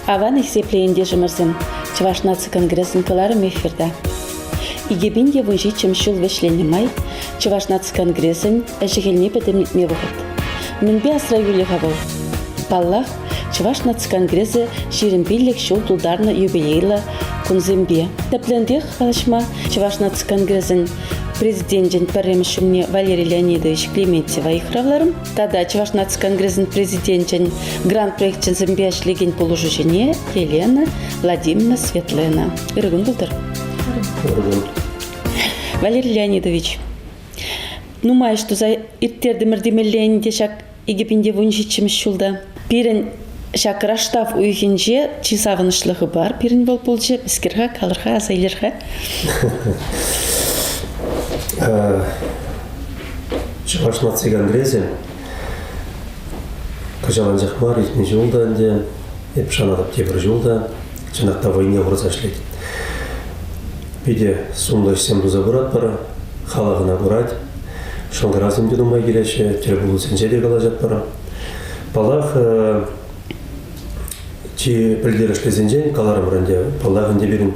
Аван хисеплӗ ентешӗмӗрсем, Чӑваш наци конгресӗн кӑларӑмӗ эфирта. 2017 ҫул вӗҫленнӗ май Чӑваш наци конгресӗн ӗҫӗ-хӗлне пӗтӗмлетме вӑхӑт. Мӗнпе асра юлӗ-ха вӑл? Паллах, Чӑваш наци конгресӗ 25 ҫул тултарнӑ юбилейлӑ кунсемпе. Тӗплӗнрех калаҫма Чӑваш наци конгресӗн президенчӗн пӗрремӗш ҫумне Валерий Леонидович Клементьева йыхравларӑм тата Чӑваш наци конгресӗн президенчӗн грант проекчӗсемпе ӗҫлекен пулӑшуҫине Елена Владимировна Светлена. Ырӑ кун пултӑр. Ырӑ кун. Валерий Леонидович, нумай ӗҫ туса ирттертӗмӗр темелле ӗнтӗ ҫак 2017 ҫулта. Пирӗн ҫак раштав уйӑхӗнче чи савӑнӑҫлӑ хыпар пирӗн вӑл пулчӗ. Мӗскер-ха, калӑр-ха, аса илер-ха. Чӑваш наци конгресӗ кӑҫал анчах мар, иртнӗ ҫул та ӗнтӗ, эп шанатӑп тепӗр ҫул та, чӑнах та вӑйне хурса ӗҫлет. Питӗ сумлӑ ӗҫсем туса пыратпӑр, халӑх ӑна курать. Шӑнкӑравсем те нумай килеҫҫӗ, тӗлпулусенче те калаҫатпӑр. Паллах, чи пӗлтерӗшлисенчен каларӑмӑр ӗнтӗ, паллах ӗнтӗ пирӗн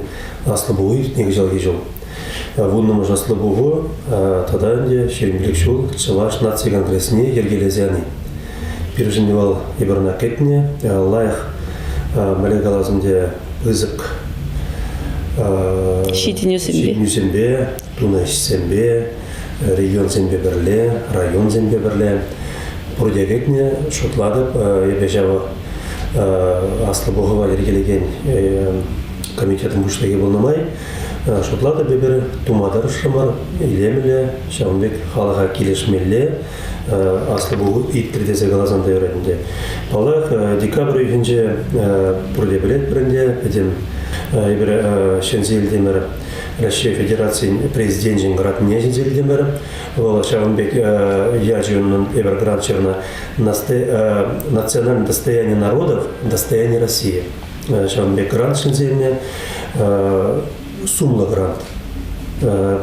Аслӑ пуху иртнӗ кӑҫалхи ҫул. Вуннӑмӗш Аслӑ пуху тата ӗнтӗ 25 ҫул Чӑваш наци конгресне йӗркелесе яни. Пирӗншӗн вӑл эпир ӑна кӗтнӗ, лайӑх, мӗнле калас ӗнтӗ, пысӑк ҫитӗнӳсемпе, ҫитӗнӳсемпе тунӑ ӗҫсемпе, регионсемпе пӗрле, районсемпе пӗрле пурте кӗтнӗ. Шутлатӑп, эпӗ ҫав Аслӑ пухӑва йӗркелекен комитетӑн пуҫлӑхӗ пулнӑ май, шутлатӑп эпир тума тӑрӑшрӑмӑр, илемлӗ, ҫавӑн пек халӑха килӗшмелле Аслӑ пуху иттӗр тесе каласан та юрать ӗнтӗ. Паллах, декабрь уйӑхӗнче пурте пӗлетпӗр ӗнтӗ, пӗтӗм эпир ҫӗнсе илтӗмӗр Раҫҫей Федерацийӗн Президенчӗн грантне ҫӗнсе илтӗмӗр. Вӑл ҫавӑн пек ячӗ унӑн эпир грант ҫырнӑ «Национальное достояние народов, достояние России». Ҫавӑн пек грант ҫӗнсе илнӗ. Сумлӑ грант.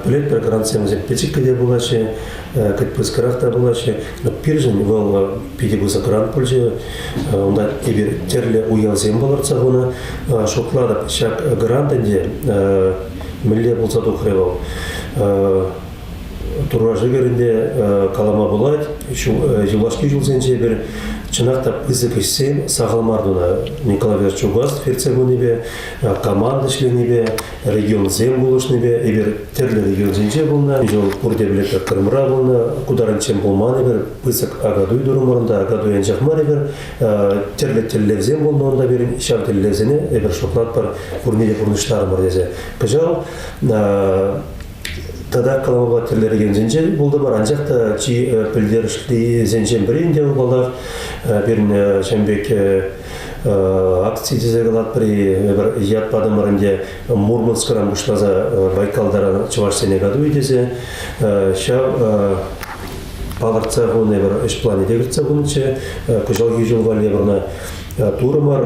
Пӗлетпӗр, грантсем вӗсем пӗчӗккӗ те пулаҫҫӗ, кӗт пысӑкрах та пулаҫҫӗ. Пиршӗн вӑл питӗ пысӑк грант пулчӗ. Унта эпир тӗрлӗ уявсем палӑртса хунӑ. Шутлатӑп, ҫак грант ӗнтӗ мӗнле пулса тухрӗ вӑл. Турра шӗкӗр ӗнтӗ калама пулать. Юлашки ҫулсенче эпир чӑнах та пысӑк ӗҫсем сахал мар тунӑ. Николай Иванович Чугасов ертсе пынипе, команда ӗҫленипе, регионсем пулӑшнипе эпир тӗрлӗ регионсенче пулнӑ. Ҫул пурте пӗлетпӗр, Крымра пулнӑ, ку таранччен пулман эпир, пысӑк Акатуй турӑмӑр унта, Акатуй анчах мар эпир, тӗрлӗ тӗллевсем пулнӑ унта пирӗн, ҫав тӗллевсене эпир шутлатпӑр, пурне те пурнӑҫларӑмӑр тесе. Кӑҫал тата калама тӗрлӗ регионсенче пултӑмӑр, анчах та чи пӗлтерӗшлисенчен пӗри ӗнтӗ вӑл, паллах, пирӗн ҫавӑн пек акци тесе калатпӑр-и, эпир ят патӑмӑр ӗнтӗ Мурманскран пуҫласа Байкал таран чӑвашсене катуй тесе. Ҫав палӑртса хунӑ эпир ӗҫ планӗ те кӗртсе хунӑччӗ. Кӑҫалхи ҫул валли эпир ӑна турӑмӑр.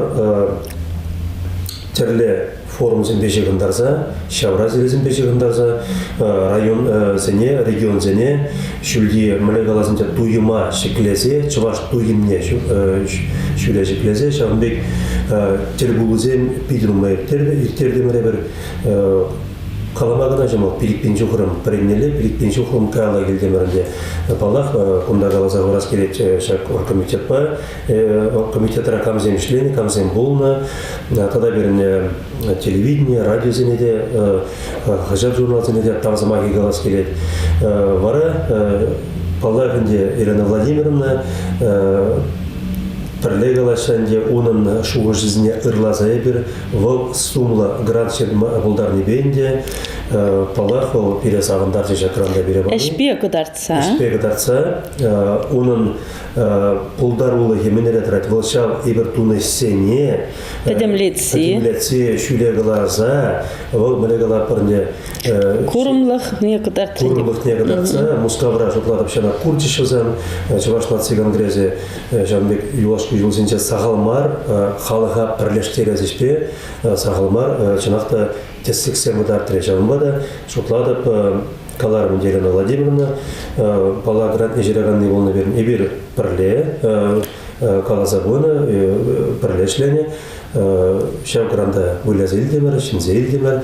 Тӗрлӗ форумсемпе ҫыхӑнтарса, ҫавра сӗтелсемпе ҫыхӑнтарса районсене, регионсене ҫӳлти мӗнле калас ӗнтӗ туйӑма ҫӗклесе, чӑваш туйӑмне ҫӳле ҫӗклесе ҫавӑн пек тӗлпулусем питӗ нумай ирттертӗмӗр эпир. Калама кӑна ҫӑмӑл, 5000 ҫухрӑм пӗреннелле, 5000 ҫухрӑм каялла килтӗмӗр ӗнтӗ. Паллах, кунта каласа хурас килет ҫак оргкомитетпа комитетра камсем ӗҫленӗ, камсем пулнӑ, тата пирӗн телевидение, радиосене те, хаҫат-журналсене те тав сӑмахӗ калас килет. Вара, паллах ӗнтӗ, Елена Владимировна пӗрле калаҫса ӗнтӗ унӑн шухӑшӗсене ырласа эпир вӑл сумлӑ грант ҫырма пултарнипе ӗнтӗ, паллах, вӑл пире савӑнтарчӗ ҫак гранта пире пани. Ӗҫпе кӑтартса. Ӗҫпе кӑтартса унӑн пултарулӑхӗ мӗнре тӑрать? Вӑл ҫав эпир тунӑ ӗҫсене пӗтӗмлетсе пӗтӗмлетсе ҫӳле кӑларса вӑл мӗне калатпӑр ӗнтӗ курӑмлӑхне кӑтартса курӑмлӑхне кӑтартса Мускавра шутлатӑп ҫана курчӗҫ вӗсем Чӑваш наци конгресӗ ҫавӑн пек юлашки ҫулсенче сахал мар халӑха пӗрлештерес ӗҫпе сахал мар чӑнах та. тӗслӗхсем кӑтартрӗ. Ҫавӑнпа та шутлатӑп, каларӑм Елена Владимировна, паллах, грантне ҫыраканни пулнӑ пирӗн. Эпир пӗрле каласа пынӑ, пӗрле ӗҫленӗ. Ҫав гранта выляса илтӗмӗр, ҫӗнсе илтӗмӗр.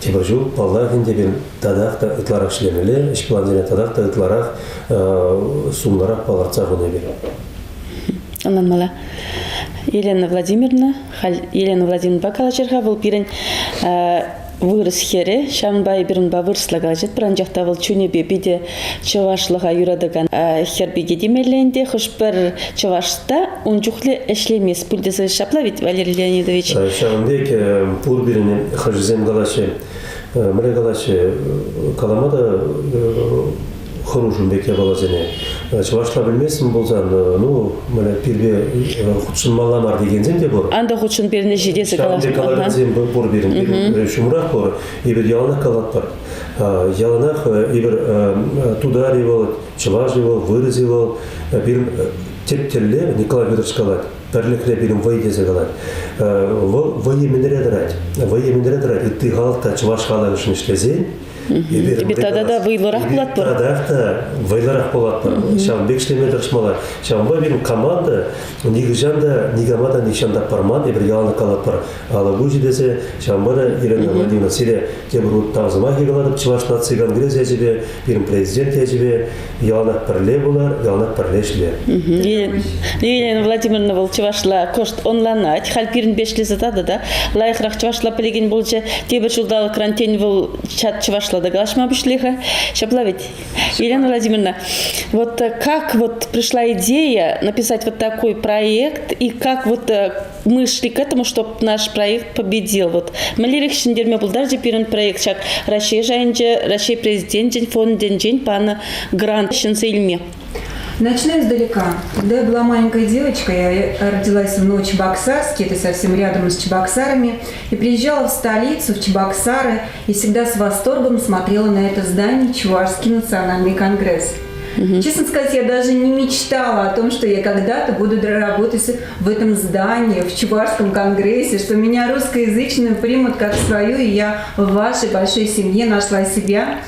Тепӗр ҫул, паллах ӗнтӗ, пирӗн татах та ытларах ӗҫлемелле, ӗҫ плансене татах та ытларах сумлӑрах палӑртса хунӑ эпир. Ӑнланмалла. Елена Владимировна, халь Елена Владимировнӑпа калаҫар-ха, вӑл пирӗн вырӑс хӗрӗ, ҫавӑнпа эпир унпа вырӑсла калаҫатпӑр, анчах та вӑл чунӗпе питӗ чӑвашлӑха юратакан хӗр пике темелле ӗнтӗ. Хӑш-пӗр чӑваш та ун чухлӗ ӗҫлемест пуль тесе ҫапла ведь, Валерий Леонидович? Ҫавӑн пек пур пирӗн хӑшӗсем калаҫҫӗ, мӗнле калаҫҫӗ, калама та хӑрушӑ пек япаласене. Чӑвашла пӗлместӗн пулсан, ну, мӗнле пирпе хутшӑнмалла мар текенсем те пур. Ан та хутшӑн пирӗн ӗҫе тесе Ҫавӑн пек калакансем пур пирӗн. Пирӗн ҫумрах пур. Эпир яланах калатпӑр. Яланах эпир тутар-и вӑл, чӑваш-и вӑл, вырӑс-и вӑл, пирӗн тӗп тӗллев, Николай Федорович калать, пӗрлӗхре пирӗн вӑй тесе калать. Вӑл вӑйӗ мӗнре тӑрать? Вӑйӗ мӗнре тӑрать? Ытти халӑх та чӑваш халӑхӗшӗн ӗҫлесен, Эпир тата та вӑйлӑрах пулатпӑр. Татах та вӑйлӑрах пулатпӑр. Ҫавӑн пек ӗҫлеме тӑрӑшмалла. Ҫавӑнпа пирӗн команда нихӑҫан та никама та нихҫан та парман. Эпир яланах калатпӑр алӑ уҫӑ тесе. Ҫавӑнпа та, Елена Владимировна, сире тепӗр хут тав сӑмахӗ калатӑп Чӑваш наци конгресс ячӗпе, пирӗн президент ячӗпе. Яланах пӗрле пулар, яланах пӗрле ӗҫлер. Елена Владимировна вӑл чӑвашла кӑшт ӑнланать. Халь пирӗнпе ӗҫлесе тата та лайӑхрах чӑвашла пӗлекен пулчӗ. Тепӗр ҫулталӑкран тен вӑл чат чӑвашла та калаҫма пуҫлӗ-ха. Ҫапла ведь? Елена Владимировна, вот как вот пришла идея написать вот такой проект и как вот мы шли к этому, чтобы наш проект победил. Вот мӗнлерех ҫӗнтерме пултарчӗ пирӗн проект ҫак Раҫҫей шайӗнче Раҫҫей Президенчӗн фондӗнчен панӑ грант ҫӗнсе илме? Начну издалека. Когда я была маленькой девочкой, я родилась в Новочебоксарске, это совсем рядом с Чебоксарами, и приезжала в столицу, в Чебоксары, и всегда с восторгом смотрела на это здание Чувашский национальный конгресс. Угу. Честно сказать, я даже не мечтала о том, что я когда-то буду работать в этом здании, в Чувашском конгрессе, что меня русскоязычную примут как свою, и я в вашей большой семье нашла себя.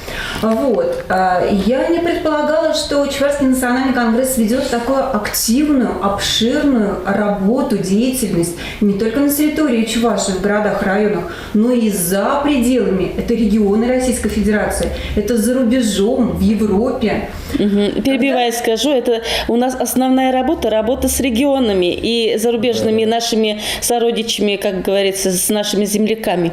Вот. Я не предполагала, что Чувашский национальный конгресс ведет такую активную, обширную работу, деятельность не только на территории Чувашии, в городах, районах, но и за пределами. Это регионы Российской Федерации, это за рубежом, в Европе. Угу. Перебивая, скажу, это у нас основная работа, работа с регионами и зарубежными нашими сородичами, как говорится, с нашими земляками.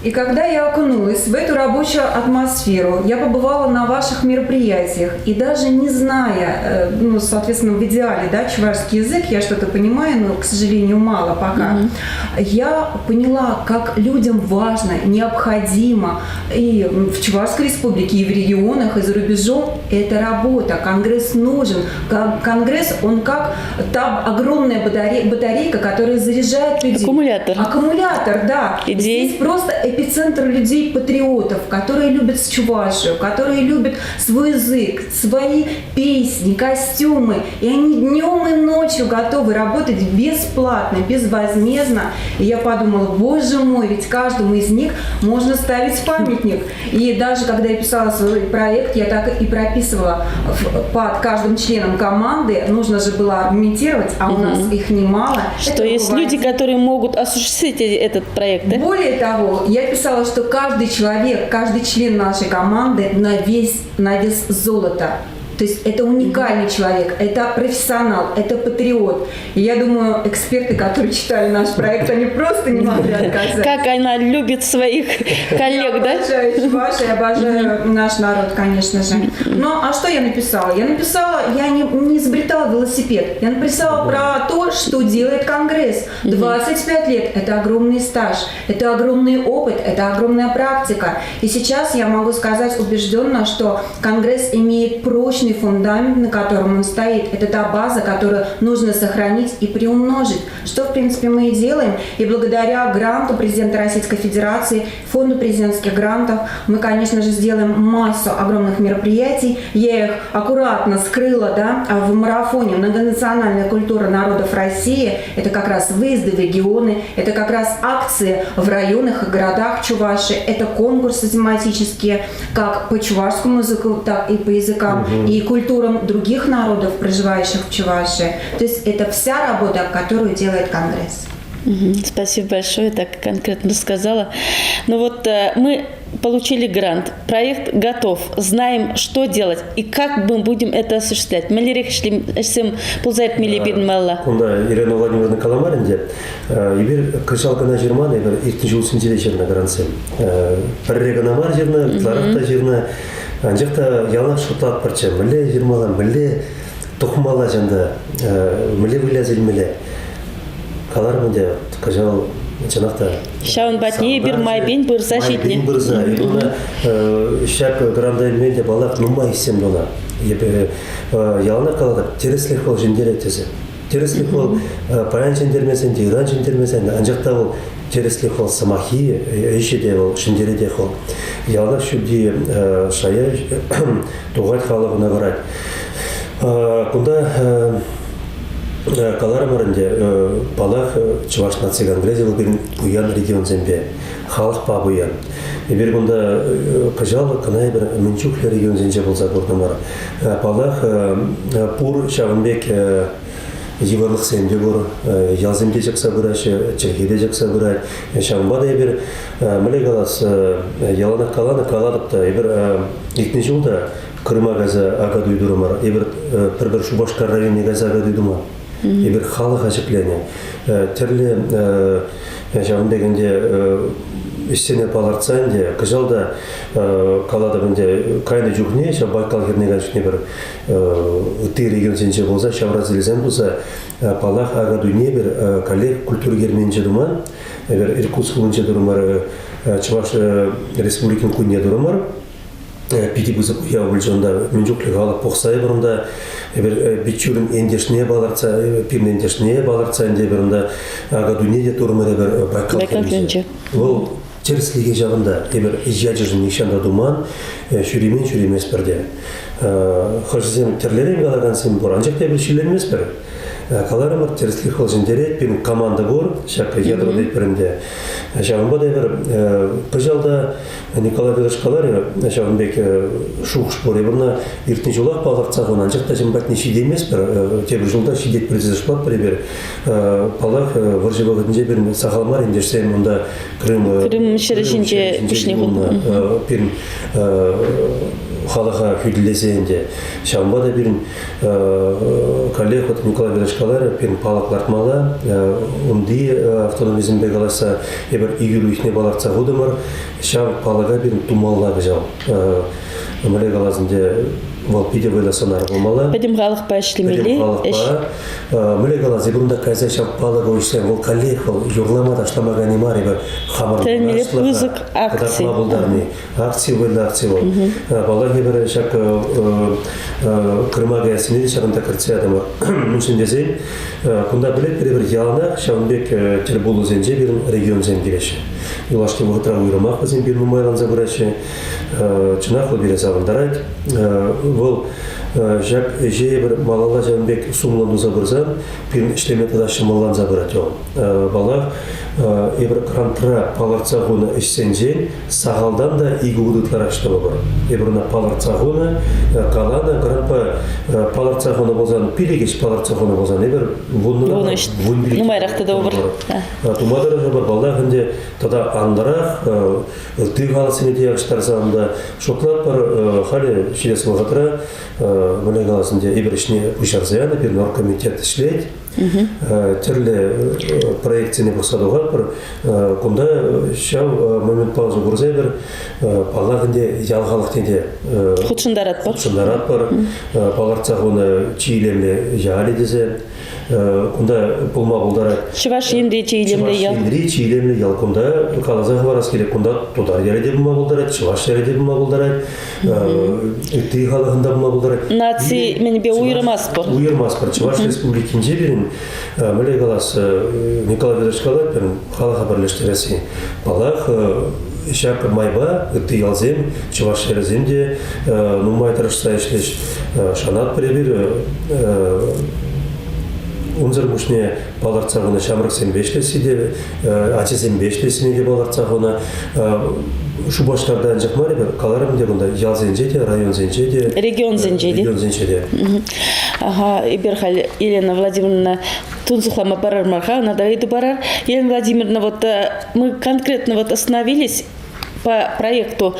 И когда я окунулась в эту рабочую атмосферу, я побывала на ваших мероприятиях, и даже не зная, ну, соответственно, в идеале, да, чувашский язык, я что-то понимаю, но, к сожалению, мало пока, я поняла, как людям важно, необходимо и в Чувашской республике, и в регионах, и за рубежом эта работа. Конгресс нужен. Конгресс, он как та огромная батарейка, которая заряжает людей. Аккумулятор. Аккумулятор, да. Идей. Здесь просто эпицентр людей-патриотов, которые любят Чувашию, которые любят свой язык, свои песни, костюмы. И они днем и ночью готовы работать бесплатно, безвозмездно. И я подумала, боже мой, ведь каждому из них можно ставить памятник. И даже когда я писала свой проект, я так и прописывала под каждым членом команды, нужно же было аргументировать, а у нас их немало. Что Это есть люди, которые могут осуществить этот проект, да? Более того, я писала, что каждый человек, каждый член нашей команды на вес золота. То есть это уникальный человек, это профессионал, это патриот. И я думаю, эксперты, которые читали наш проект, они просто не могли отказать. Как она любит своих коллег, да? Я обожаю Чувашию, я обожаю наш народ, конечно же. Ну, а что я написала? Я написала, я не изобретала велосипед. Я написала про то, что делает Конгресс. 25 лет – это огромный стаж, это огромный опыт, это огромная практика. И сейчас я могу сказать убежденно, что Конгресс имеет прочный прочный фундамент, на котором он стоит. Это та база, которую нужно сохранить и приумножить, что, в принципе, мы и делаем. И благодаря гранту президента Российской Федерации, фонду президентских грантов, мы, конечно же, сделаем массу огромных мероприятий. Я их аккуратно скрыла, да, в марафоне «Многонациональная культура народов России». Это как раз выезды в регионы, это как раз акции в районах и городах Чувашии, это конкурсы тематические, как по чувашскому языку, так и по языкам и культурам других народов, проживающих в Чувашии. То есть это вся работа, которую делает Конгресс. Спасибо большое, так конкретно рассказала. Ну вот мы получили грант, проект готов, знаем, что делать и как мы будем это осуществлять. Мӗнлерех ӗҫсем пулса иртмелле пирӗн малла? Кунта Елена Владимировна каламар ӗнтӗ. Эпир кӑҫал кӑна ҫырман, эпир иртнӗ ҫулсенче те ҫырнӑ грантсем. Пӗрре кӑна мар ҫырнӑ, ытларах та ҫырнӑ. Анчах та яланах шутлатпӑрччӗ, мӗнле ҫырмалла, мӗнле тухмалла ҫанта, мӗнле выляса илмелле. Каларӑм ӗнтӗ, кӑҫал чӑнах та Ҫавӑн патне эпир майпен пырса ҫитнӗ. Майпен пырса. Эпир ӑна ҫак гранта илме те, паллах, нумай ӗҫсем тунӑ. Эпӗ яланах калатӑп, тӗрӗслӗх вӑл ҫӗнтерет тесе. Тӗрӗслӗх вӑл паян ҫӗнтермесен те, ыран ҫӗнтермесен те, анчах та вӑл тӗрӗслӗх вӑл сӑмаххи, ӗҫӗ те вӑл ҫӗнтеретех вӑл. Яланах ҫӳлти шая тухать халӑх ӑна курать. Кунта каларӑмӑр ӗнтӗ, паллах, Чӑваш наци конгресӗ вӑл пирӗн пуян регионсемпе, халӑхпа пуян. Эпир кунта кӑҫал кӑна эпир мӗн чухлӗ регионсенче пулса куртӑмӑр. Паллах, пур ҫавӑн пек йывӑрлӑхсем те пур, ялсем те чакса пыраҫҫӗ, чӗлхе те чакса пырать. Ҫавӑнпа та эпир, мӗнле калас, яланах каланӑ, калатӑп та, эпир иртнӗ ҫул та Крыма кайса Акатуй турӑмӑр. Эпир пӗр-пӗр Шупашкар районне кайса Акатуй тума. Эпир халӑха ҫӗкленӗ. Тӗрлӗ ҫавӑн пек ӗнтӗ ӗҫсене палӑртса ӗнтӗ кӑҫал та калатӑп ӗнтӗ кайнӑ чухне ҫав Байкал хӗрне кайнӑ чухне пӗр ытти регионсенче пулса ҫав бразилсем пулса паллах Акатуйне эпир каллех культура керменӗнче туман. Эпир Иркутск хулинче турӑмӑр, Чӑваш Республикин кунне турӑмӑр. Питӗ пысӑк уяв пулчӗ унта. Мӗн чухлӗ халӑх пухса эпир унта. Эпир Бичурин ентешне палӑртса, пирӗн ентешне палӑртса ӗнтӗ эпир унта Акатуйне те турӑмӑр эпир Байкал хӗрринче. Вӑл тӗрӗслӗхе ҫавӑнта. Эпир ячӗшӗн нихҫан та туман, ҫӳремен ҫӳреместпӗр те. Хӑшӗсем тӗрлӗрен калакансем пур, анчах та эпир ҫилленместпӗр. Каларӑмӑр, тӗрӗслӗх вӑл ҫӗнтерет, пирӗн команда пур, ҫак ядро тетпӗр ӗнтӗ. Ҫавӑнпа та эпир кӑҫал та Николай Федорович каларӗ, ҫавӑн пек шухӑш пур. Эпир ӑна иртнӗ ҫулах палӑртса хунӑ, анчах та ҫын патне ҫитейместпӗр. Тепӗр ҫулта ҫитетпӗр тесе шутлатпӑр эпир. Паллах, вӑрҫӑ вӑхӑтӗнче пирӗн сахал мар ентешсем унта Крым, Крым ҫӗрӗ ҫинче пуҫне хунӑ. Пирӗн халӑха хӳтӗлесе ӗнтӗ. Ҫавӑнпа та пирӗн коллег вот Николай Федорович каларӗ, пирӗн палӑк лартмалла. Унти автономисемпе калаҫса эпир июль уйӑхне палӑртса хутӑмӑр. Ҫав палӑка пирӗн тумалла кӑҫал. Мӗнле калас ӗнтӗ, вӑл питӗ вӑйлӑ сӑнар пулмалла. Пӗтӗм халӑхпа ӗҫлемелли Пӗтӗм халӑхпа. Мӗнле калас, эпир унта кайса ҫав палӑка уҫса, вӑл каллех вӑл юрлама ташлама кайни мар, эпир хамӑр Тӗлӗнмелле пысӑк акци. Кӑтартма пултарни. Акци вӑйлӑ акци вӑл. Паллах, эпир ҫак Крыма каяссине те ҫакӑнта кӗртсе ятӑмӑр. Мӗншӗн тесен кунта пӗлетпӗр эпир яланах ҫавӑн пек тӗлпулусенче пирӗн регионсем килеҫҫӗ. Юлашки вӑхӑтра уйрӑмах вӗсем пир нумайланса пыраҫҫӗ. Чӑнах вӑл пире савӑнтарать. Вӑл ҫак ӗҫе эпир малалла ҫавӑн пек сумлӑн туса пырсан пирӗн ӗҫлеме тата ҫӑмӑлланса пырать вӑл. Паллах, эпир грантра палӑртса хунӑ ӗҫсенчен сахалтан та икӗ хут ытларах ӗҫ тӑвӑпӑр. Эпир ӑна палӑртса хунӑ, каланӑ, грантпа палӑртса хунӑ пулсан, пилӗк ӗҫ палӑртса хунӑ пулсан, эпир вуннӑна 15 нумайрах та тӑвӑпӑр. Тума тӑрӑшӑпӑр, паллах ӗнтӗ, тата анлӑрах ытти халӑхсене те явӑҫтарсан та шутлатпӑр. Халӗ ҫитес вӑхӑтра, мӗнле калас ӗнтӗ, эпир ӗҫне пуҫарса янӑ, пирӗн оргкомитет ӗҫлет. Тӗрлӗ проектсене пӑхса тухатпӑр. Кунта ҫав моментпа усӑ курса эпир, паллах ӗнтӗ, ял халӑхне те хутшӑнтаратпӑр. Хутшӑнтаратпӑр. Палӑртса хунӑ чи илемлӗ ялӗ тесе. Кунта пулма пултарать. Чӑваш Енри чи илемлӗ ял. Чӑваш Енри чи илемлӗ ял. Кунта каласа хӑварас килет. Кунта тутар ялӗ те пулма пултарать, чӑваш ялӗ те пулма пултарать, ытти халӑхӑн та пулма пултарать. Наци мӗнпе уйрӑмастпӑр. Уйӑрмастпӑр. Чӑваш Республикинче пирӗн, мӗнле калас, Николай Федорович калать, пирӗн халӑха пӗрлештересси. Паллах, ҫак майпа ытти ялсем, чӑваш ялӗсем те нумай тӑрӑшса ӗҫлӗҫ. Шанатпӑр эпир, унсӑр пуҫне палӑртса хунӑ ҫамрӑксемпе ӗҫлесси те, ачасемпе ӗҫлессине те палӑртса хунӑ. Шупашкарта анчах мар эпир, каларӑм те кунта, ялсенче те, районсенче те. Регионсенче те. Регионсенче те. Ага, эпир халь Елена Владимировна тунсӑхлама парар мар-ха, ӑна та ыйту парар. Елена Владимировна, вот мы конкретно вот остановились по проекту.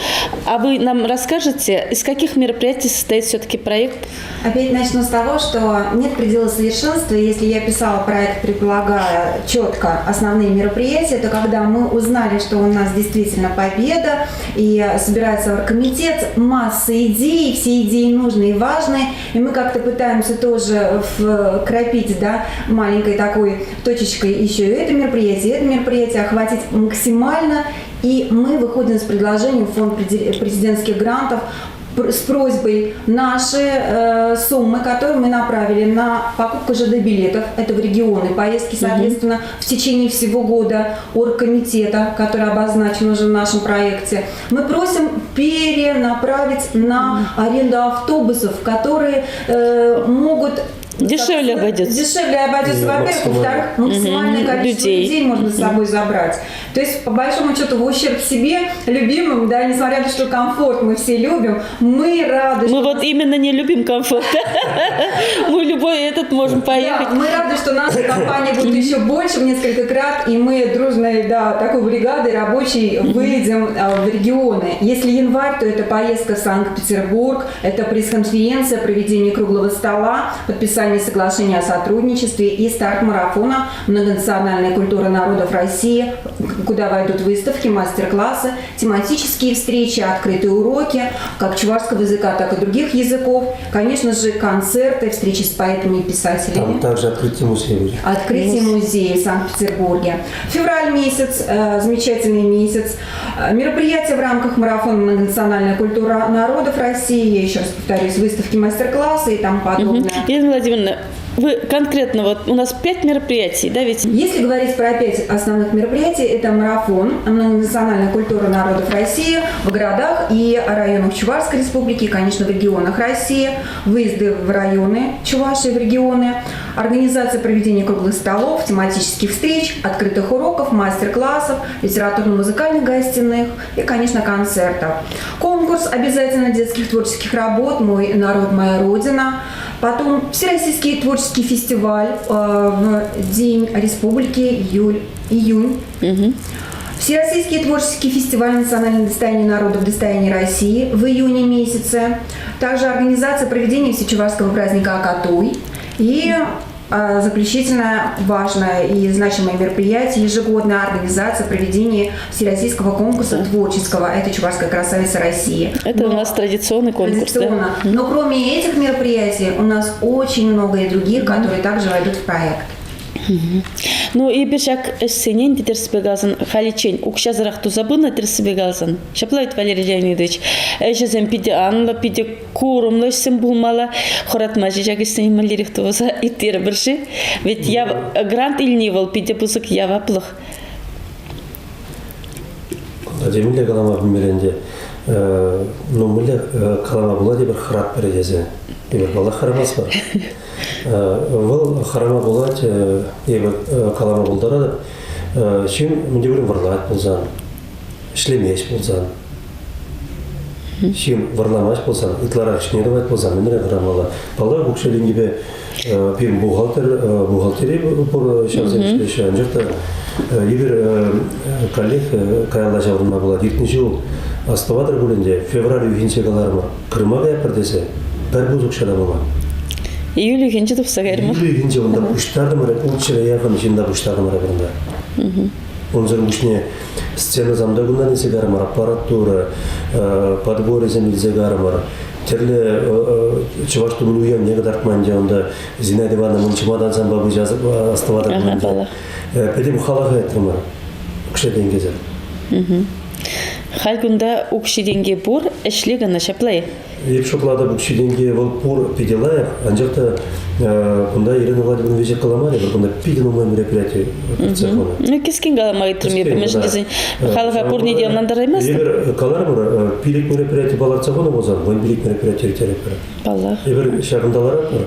А вы нам расскажете, из каких мероприятий состоит все-таки проект? Опять начну с того, что нет предела совершенства. Если я писала проект, предполагая четко основные мероприятия, то когда мы узнали, что у нас действительно победа и собирается оргкомитет, масса идей, все идеи нужны и важны, и мы как-то пытаемся тоже вкрапить, да, маленькой такой точечкой еще и это мероприятие, охватить максимально. И мы выходим с предложением в фонд президентских грантов с просьбой наши суммы, которые мы направили на покупку ЖД-билетов, это в регионы, поездки, соответственно, в течение всего года оргкомитета, который обозначен уже в нашем проекте, мы просим перенаправить на аренду автобусов, которые могут Дешевле обойдется. Дешевле обойдется, во-первых. Во-вторых, максимальное количество людей можно с собой забрать. То есть, по большому счету, в ущерб себе, любимым, да, несмотря на то, что комфорт мы все любим, мы рады. Мы вот именно не любим комфорт. Мы любой этот можем поехать. Да, мы рады, что наша компания будет еще больше в несколько крат, и мы дружной, да, такой бригадой рабочей выйдем в регионы. Если январь, то это поездка в Санкт-Петербург, это пресс-конференция, проведение круглого стола, подписание соглашения о сотрудничестве и старт марафона «Многонациональная культура народов России», куда войдут выставки, мастер-классы, тематические встречи, открытые уроки, как чувашского языка, так и других языков. Конечно же, концерты, встречи с поэтами и писателями. Там также открытие музея будет. Открытие музея в Санкт-Петербурге. Февраль месяц, замечательный месяц. Мероприятия в рамках марафона «Многонациональная культура народов России». Я еще раз повторюсь, выставки, мастер-классы и тому подобное. Елена Владимировна, вы конкретно, вот у нас 5 мероприятий, да ведь? Если говорить про 5 основных мероприятий, это марафон «Многонациональная культура народов России» в городах и районах Чувашской республики, и, конечно, в регионах России, выезды в районы Чувашии, в регионы, организация проведения круглых столов, тематических встреч, открытых уроков, мастер-классов, литературно-музыкальных гостиных и, конечно, концертов. Конкурс обязательно детских творческих работ «Мой народ, моя родина». Потом Всероссийский творческий фестиваль в День Республики, июнь. Всероссийский творческий фестиваль «Национальное достояние народов, достояние России» в июне месяце. Также организация проведения всечувашского праздника «Акатуй». И заключительное важное и значимое мероприятие ежегодная организация проведения Всероссийского конкурса творческого. Это «Чувашская красавица России». Это у нас традиционный конкурс, да? Традиционно. Но кроме этих мероприятий у нас очень много и других, которые также войдут в проект. Ну, эпир ҫак ӗҫсене те тӗрӗспе каласан, халиччен укҫасӑрах туса пынӑ тӗрӗспе каласан. Ҫапла ведь, Валерий Леонидович, ӗҫӗсем питӗ анлӑ, питӗ курӑмлӑ ӗҫсем пулмалла. Хӑратма ҫак ӗҫсене мӗнлерех туса ирттерӗпӗр-ши? Ведь грант илни вӑл питӗ пысӑк яваплӑх. Кунта темӗнле калама пӗлмелле ӗнтӗ. Ну, мӗнле калама пулать эпир хӑратпӑр тесе. Эпир паллах хӑрамастпӑр. Вӑл хӑрама пулать, эпӗ калама пултаратӑп. Ҫын мӗн те пулин вӑрлать пулсан, ӗҫлемест пулсан, ҫын вӑрламасть пулсан, ытларах ӗҫне тӑвать пулсан, мӗнре хӑрамалла? Паллах, укҫа-тенкӗпе пирӗн бухгалтери пур ҫавсем ӗҫлеҫҫӗ, анчах та эпир каллех каялла ҫаврӑнма пулать. Иртнӗ ҫул астӑватӑр пулин те, февраль уйӑхӗнче каларӑмӑр, Крыма каятпӑр тесе пӗр пус укҫа та пулман. Июль уйӑхӗнче тухса кайрӑмӑр. Июль уйӑхӗнче унта пуҫтартӑмӑр, ултҫӗре яхӑн ҫынна пуҫтартӑмӑр унта. Унсӑр пуҫне сценӑсем та кунтан илсе карӑмӑр, аппаратура, подборӗсем илсе карӑмӑр. Тӗрлӗ чӑваш тумӗн уявне кӑтартма ӗнтӗ унта Зинаида Ивановна чӑматан санпа пуҫа астӑватӑп ӗнтӗ. Пӗтӗм халӑха ыйтрӑмӑр укҫа-тенкӗсӗр. Халь кунта укҫи-тенки пур, ӗҫле кӑна ҫапла-и? Эп шутлатӑп, укҫи-тенки вӑл пур питӗ лайӑх, анчах та кунта Ирина Владимировна веҫех каламарӗ, вӑл кунта питӗ нумай мероприяти кӗтсе хунӑ. Ну, кӗскен калама ыйтрӑм эпӗ, мӗншӗн тесен халӑха пурне те ӑнлантараймастӑп. Эпир каларӑмӑр, пилӗк мероприяти палӑртса хунӑ пулсан, 15 мероприяти ирттеретпӗр. Паллах. Эпир ҫакӑнта ларатпӑр,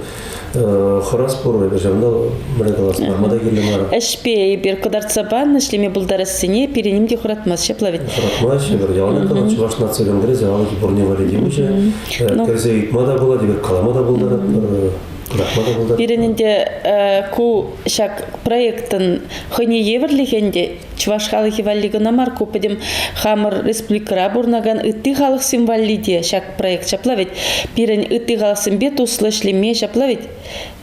хӑрас пур, эпир ҫакӑнта мӗнле калас, ларма та кирлӗ мар. Ӗҫпе эпир кӑтартса панӑ, ӗҫлеме пултарассине пире ним те хӑратмасть, ҫапла ведь? Хӑратмасть, эпир яланах калать, Чӑваш наци конгресӗ алӑкӗ пурне валли те уҫӑ. Кӗрсе ыйтма та пулать, эпир калама та пултаратпӑр, кӑтартма та пултаратпӑр. Пирӗн ӗнтӗ ку ҫак проектӑн хӑйне евӗрлӗхӗ ӗнтӗ чӑваш халӑхӗ валли кӑна мар, ку пӗтӗм хамӑр республикӑра пурӑнакан ытти халӑхсем валли те ҫак проект ҫапла ведь. Пирӗн ытти халӑхсемпе туслӑ ӗҫлеме ҫапла ведь.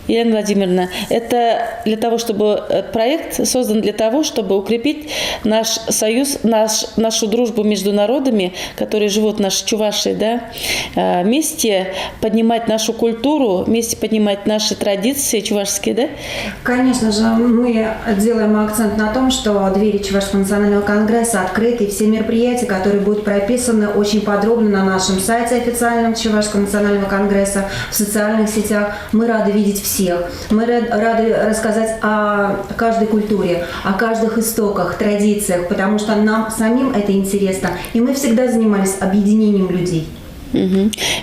Елена Владимировна, это для того, чтобы проект создан для того, чтобы укрепить наш союз, нашу дружбу между народами, которые живут в нашей Чувашии, да, вместе поднимать нашу культуру, вместе поднимать наши традиции чувашские, да? Конечно же, мы делаем акцент на том, что двери Чувашского национального конгресса открыты, и все мероприятия, которые будут прописаны очень подробно на нашем сайте официальном Чувашского национального конгресса, в социальных сетях. Мы рады видеть всех. Мы рады рассказать о каждой культуре, о каждых истоках, традициях, потому что нам самим это интересно. И мы всегда занимались объединением людей.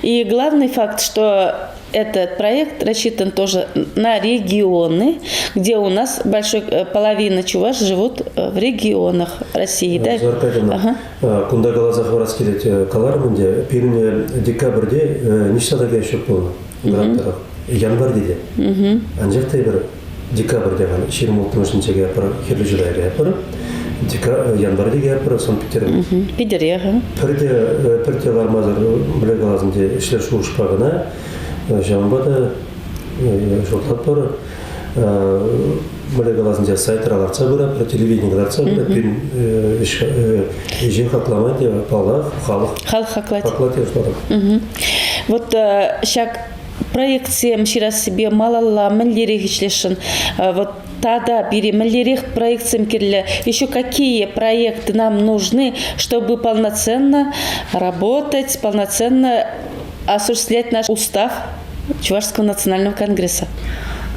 И главный факт, что этот проект рассчитан тоже на регионы, где у нас большой половина чуваш живут в регионах России. Да? Ага. Кунта каласа хӑварас килет, каларӑм ӗнтӗ, пирӗн декабрьте ниҫта та каяс ҫук пулнӑ грант Январьте те. Анчах та эпир декабрьте 26-мӗшӗнче каятпӑр, Хӗрлӗ Чутая каятпӑр. Январьте каятпӑр Санкт-Петербург. Питӗре. Пӗрте лармасӑр, мӗнле калас ӗнтӗ, ӗҫлӗ шухӑшпа кӑна. Ҫавӑнпа та шутлатпӑр. Мӗнле калас ӗнтӗ, сайтра лартса пыратпӑр, телевидение лартса пырать. Пирӗн ӗҫе хаклама те, паллах, халӑх Халӑх хаклать. Хаклать, шутлатӑп. Вот ҫак проектсем ҫырассипе малалла мӗнлерех ӗҫлесшӗн? Вот тата пире мӗнлерех проектсем кирлӗ? Еще какие проекты нам нужны, чтобы полноценно работать, полноценно осуществлять наш устав Чувашского национального конгресса?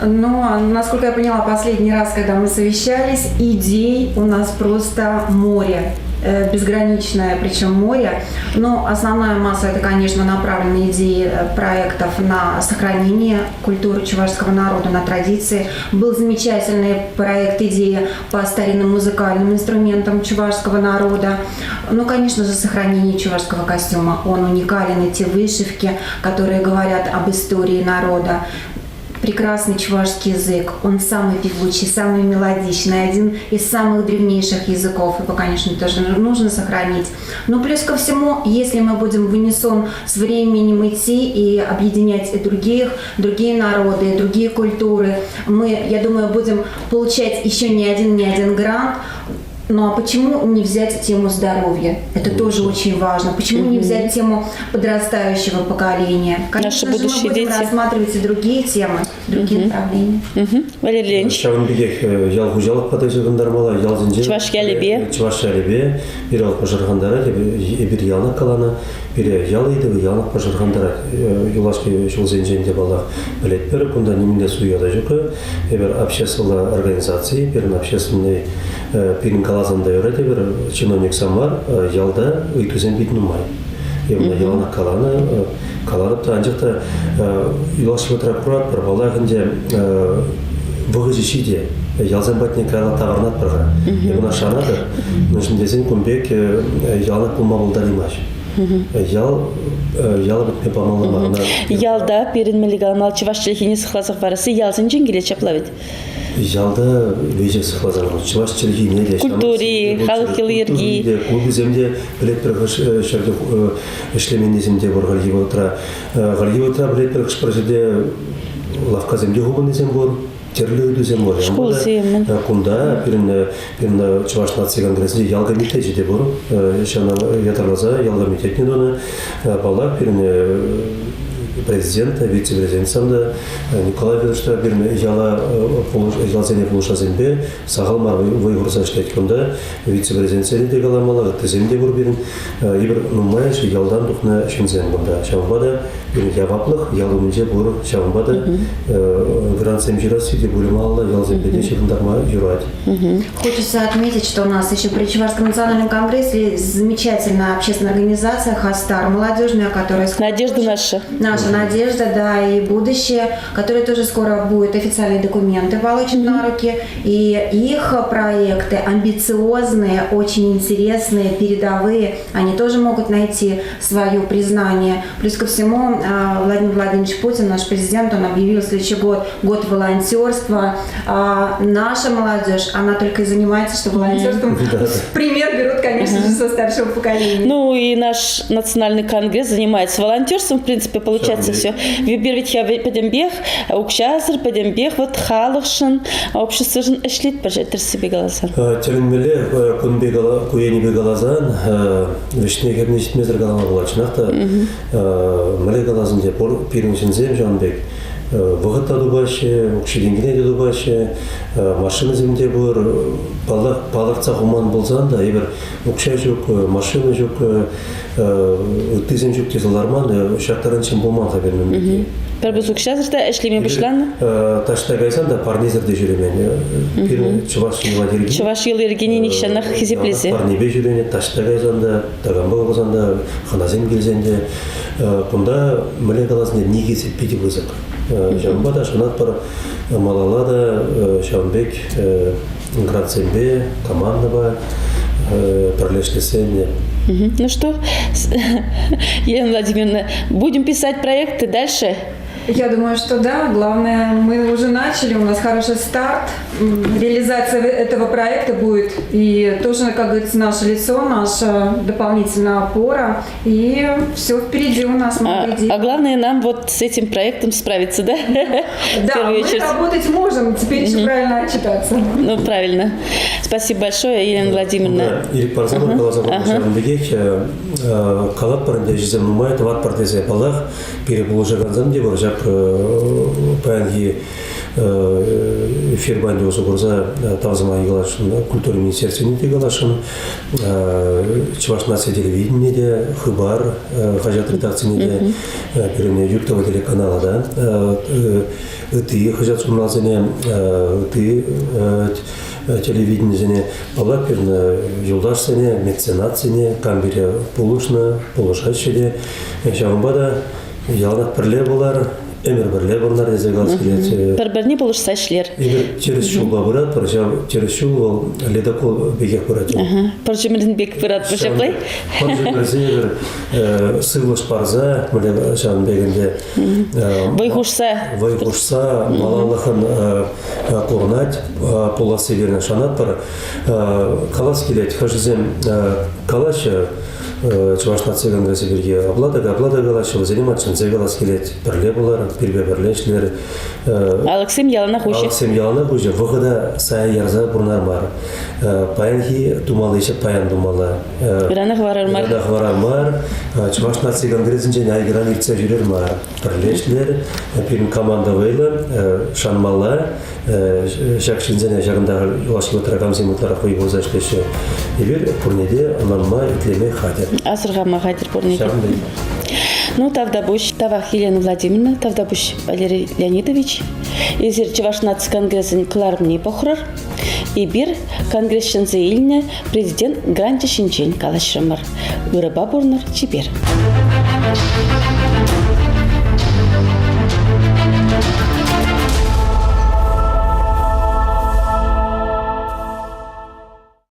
Ну, насколько я поняла, последний раз, когда мы совещались, идей у нас просто море безграничное, причем море. Но основная масса это, конечно, направленные идеи проектов на сохранение культуры чувашского народа, на традиции. Был замечательный проект идеи по старинным музыкальным инструментам чувашского народа. Ну, конечно же, сохранение чувашского костюма. Он уникален, эти вышивки, которые говорят об истории народа. Прекрасный чувашский язык. Он самый певучий, самый мелодичный, один из самых древнейших языков. Его, конечно, тоже нужно сохранить. Но плюс ко всему, если мы будем в унисон с временем идти и объединять и других, другие народы, и другие культуры, мы, я думаю, будем получать еще не один грант. Ну а почему не взять тему здоровья? Это тоже очень важно. Почему не взять тему подрастающего поколения? Конечно Наши же, мы будущие будем дети. рассматривать и другие темы, другие направления. Валерий Леонидович. Ҫавӑн пекех ял хуҫалӑх пата ҫыхӑнтармалла, ялсенче Чӑваш ялӗпе. Чӑваш ялӗпе пире вӑл пӑшӑрхантарать, эпир яланах каланӑ, пире ял ыйтӑвӗ яланах пӑшӑрхантарать. Юлашки ҫулсенчен те паллах пӗлетпӗр, кунта нимӗнле суя та ҫук. Эпир обществӑлла организаци, пирӗн общественный пирӗн каласан та юрать эпир чиновниксем мар, ялта ыйтусем пит нумай. Эпир яланах каланӑ, калатӑп та, анчах та юлашки вӑхӑтра куратпӑр, паллах ӗнтӗ, вӑхӑчӗ ҫитӗ. Ялсем патне каялла таврӑнатпӑр-ха. Эпӗ ӑна шанатӑп, мӗншӗн тесен кун пек яланах пулма пултараймасть. Ял ял пӗтме памалла мар. Ӑна Ялта пирӗн мӗнле каламалла чӑваш чӗлхине сыхласа хӑварасси ялсенчен килет ҫапла ведь? Ялта веҫех сыхласа хӑварать. Чӑваш чӗлхине те, Культури, халӑх йӑли-йӗрки. Культури те, клубӗсем те пӗлетпӗр хӑш ҫӗрте ӗҫлеменнисем те пур хальхи вӑхӑтра. Хальхи вӑхӑтра пӗлетпӗр хӑш-пӗр ҫӗрте лавккасем те хупӑннисем пур. Тӗрлӗ ыйтусем пур. Шкулсем. Кунта пирӗн пирӗн Чӑваш наци конгресӗнче ял комитечӗ те пур. Ҫавна ятарласа ял комитетне тунӑ. Паллах, пирӗн президент, вице-президентсем та Николай Федорович та пирӗн яла ялсене пулӑшасемпе сахал мар вӑй хурса ӗҫлет кунта. Вице-президентсене те каламалла, ыттисем те пур пирӗн. Эпир нумайӑшӗ ялтан тухнӑ ҫынсем кунта. Ҫавӑнпа та пирӗн яваплӑх ял умӗнче пур. Ҫавӑнпа та грантсем ҫырасси те пулӗ малалла ялсемпе те ҫыхӑнтарма юрать. Хочется отметить, что у нас еще при Чувашском национальном конгрессе замечательная общественная организация «Хастар» молодежная, которая... Надежда наша. Наша надежда, да, и будущее, которое тоже скоро будет официальные документы получат на руки. И их проекты амбициозные, очень интересные, передовые, они тоже могут найти свое признание. Плюс ко всему, Владимир Владимирович Путин, наш президент, он объявил следующий год год волонтерства. А наша молодежь, она только и занимается, что волонтерством. Пример берут, конечно же, со старшего поколения. Ну и наш национальный конгресс занимается волонтерством, в принципе, получается все. Эпир ведь пӗтӗмпех укҫасӑр, пӗтӗмпех вот халӑхшӑн, обществошӑн ӗҫлетпӗр тӗрӗссипе каласан. Тӗлӗнмелле кун пек ку енӗпе каласан, вӗҫне хӗрне ҫитмесӗр калама пулать. Чӑнах та, мӗнле каласан те, пур пирӗн ҫынсем ҫавӑн пек вӑхӑт та тупаҫҫӗ, укҫи-тенкине те тупаҫҫӗ, машинӑсем те пур. Паллах, палӑртса хуман пулсан та эпир укҫа ҫук, машина ҫук, ыттисем ҫук тесе ларман, ҫак таранччен пулман-ха пирӗн пирки. Пӗр пус укҫасӑр та ӗҫлеме пуҫланӑ? Таҫта кайсан та парнесӗр те ҫӳремен. Пирӗн чӑваш йӑла-йӗрки. Чӑваш йӑли-йӗркине нихҫанах хисеплесе. Парнепе ҫӳренӗ, таҫта кайсан та, такампа пулсан та, хӑнасем килсен те. Кунта мӗнле калас никӗсӗ питӗ пысӑк. Ҫавӑнпа та шанатпӑр малалла та ҫавӑн пек грантсемпе, командӑпа пӗрлештерсен. Ну что, Елена Владимировна, будем писать проекты дальше? Я думаю, что да. Главное, мы уже начали, у нас хороший старт. Реализация этого проекта будет и тоже, как говорится, наше лицо, наша дополнительная опора. И все впереди у нас много идей. А главное нам вот с этим проектом справиться, да? Да, мы работать можем, теперь еще правильно отчитаться. Ну, правильно. Спасибо большое, Елена Владимировна. Ирек парсан каласа ҫавӑн пекех калатпӑр ӗнтӗ ӗҫӗсем нумай тӑватпӑр тесе паллах пире пулӑшакансем те пур ҫак паянхи эфир панӗ усӑ курса тав сӑмахӗ каласшӑн культура министерствине те каласшӑн Чӑваш наци телевиденине те Хыпар хаҫат редакцине те пирӗн Юртова телеканала та ытти хаҫат-журналсене ытти телевиденисене паллах пирӗн юлташсене меценатсене кам пире пулӑшнӑ пулӑшаҫҫӗ те ҫавӑнпа та яланах пӗрле пулар ӗмӗр пӗрле пурӑнар тесе калас килет. Пӗр-пӗрне пулӑшса ӗҫлер. Эпир тӗрӗс ҫулпа пыратпӑр, ҫав тӗрӗс ҫул вӑл ледокол пекех пырать. Пӑр чӗмӗрсен пек пыратпӑр ҫапла? Пӑр чӗмӗрсен эпир сывлӑш парса, мӗнле ҫавӑн пек ӗнтӗ. Вӑй хушса. Вӑй хушса малаллӑхӑн курӑнать, пуласси пирӗн шанатпӑр. Калас килет, хӑшӗсем калаҫҫӗ, Чӑваш наци конгресӗ пирки апла та капла та калаҫҫӗ, вӗсене ман чӗнсе калас килет. Пӗрле пулар, пирпе пӗрле ӗҫлер. Алӑксем яланах уҫӑ. Алӑксем яланах уҫӑ. Вӑхӑта сая ярса пурӑнар мар. Паянхи тумалли ӗҫе паян тумалла. Ырана хӑварар мар. Ырана хӑварар мар. Чӑваш наци конгресӗнчен айкӑран иртсе ҫӳрер мар. Пӗрле ӗҫлер. Пирӗн команда вӑйлӑ, шанмалла. Ҫак ҫынсене ҫакӑнта юлашки вӑхӑтра камсем ытларах вӑй хурса ӗҫлеҫҫӗ, эпир пурне те ӑнланма, итлеме хатӗр. Асӑрхама хатӗр пурне те. Ҫавӑн пек. Ну, тавтапуҫ. Тавах, Елена Владимировна, тавтапуҫ, Валерий Леонидович. Эсир Чӑваш наци конгресӗн кӑларӑмне пӑхрӑр. Эпир конгресс ҫӗнсе илнӗ президент гранчӗ ҫинчен калаҫрӑмӑр. Ырӑпа пурӑнӑр, чипер.